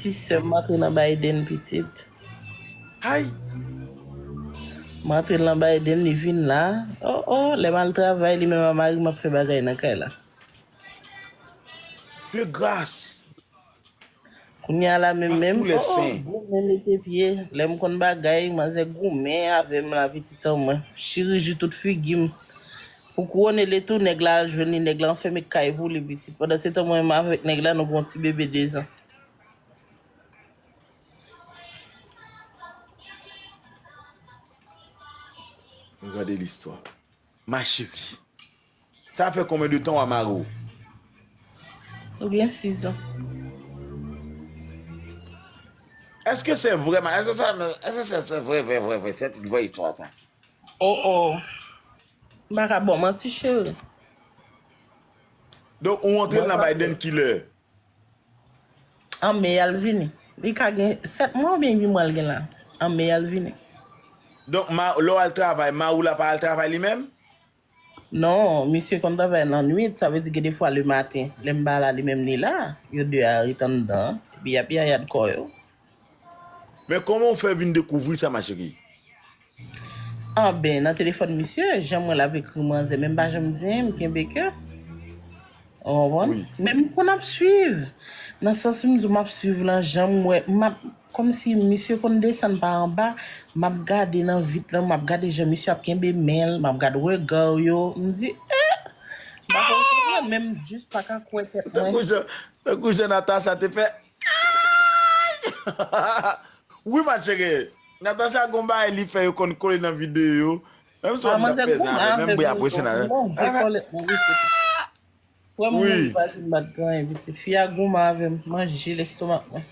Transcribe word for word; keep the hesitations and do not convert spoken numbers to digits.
Ti sè m antre nan Biden pitit. Hay! M antre nan Biden, li vin la. Oh, oh, lè m al travay, li menm a mari m ap fè bagay nan kay la. De grâce! Kounye a la menm Ak menm, tou lè oh, oh, sen. Goumen mete pye. Lè m konn bagay, manzè goumen avè m la, pitit an mwen. Chiriji tout figi m. Pou kouwone le tou, nèg la al jwenn li, nèg la anfèmen kay pou li, pitit. Pandan se tan, mwen menm avèk nèg la, nou gon ti bebe dezan. Regardez l'histoire. Ma chérie. Sa fè konbyen de tan w a mari w? Ou gen sizan. Èske se vrèman, èske se, èske se, se vre, vre, vre, vre, se tout vrè istwa sa? Oh, oh. M pa ka bon manti, cheri. Donk, ou antre nan Biden kilè? An me al vini. Li ka gen sèt mwa oubyen uit mwa l gen la. An me al vini. Donk, ma, lè w al travay, mari w la pa al travay li menm? Non, misye konn travay nan nwit, sa vle di gen de fwa le maten, lè m pa la, li menm li la, yo de a ret anndan, epi y ap yayad kò yo. Men kòman w fè vin dekouvri sa, ma chérie? Anben, nan telefòn misye, jan mwen l ap ekri manzè, men m pa janm di anyen, m kenbe kè. Ou konprann? Wi. Men m konn ap swiv. Nan sans m di w m ap swiv lan, jan m wè, m ap, kòmsi misye konn desann pa anba, m ap gade nan vit lan, m ap gade jan misye ap kenbe men l, m ap gade rega yo, m di, eh! M pa konn konprann, men m jis pa ka kwè tèt mwen. Tankou jan, tankou jan Natacha te fè. Wi, ma chérie. Natacha gon bagay li fè yo konn kole nan videyo yo. Menm si w ap fè sa avè menm bri apresye nan. Frè mwen, Wi. Li pa fin bat granyen, pitit. Fi a goumen avè m, manje lestomak mwen.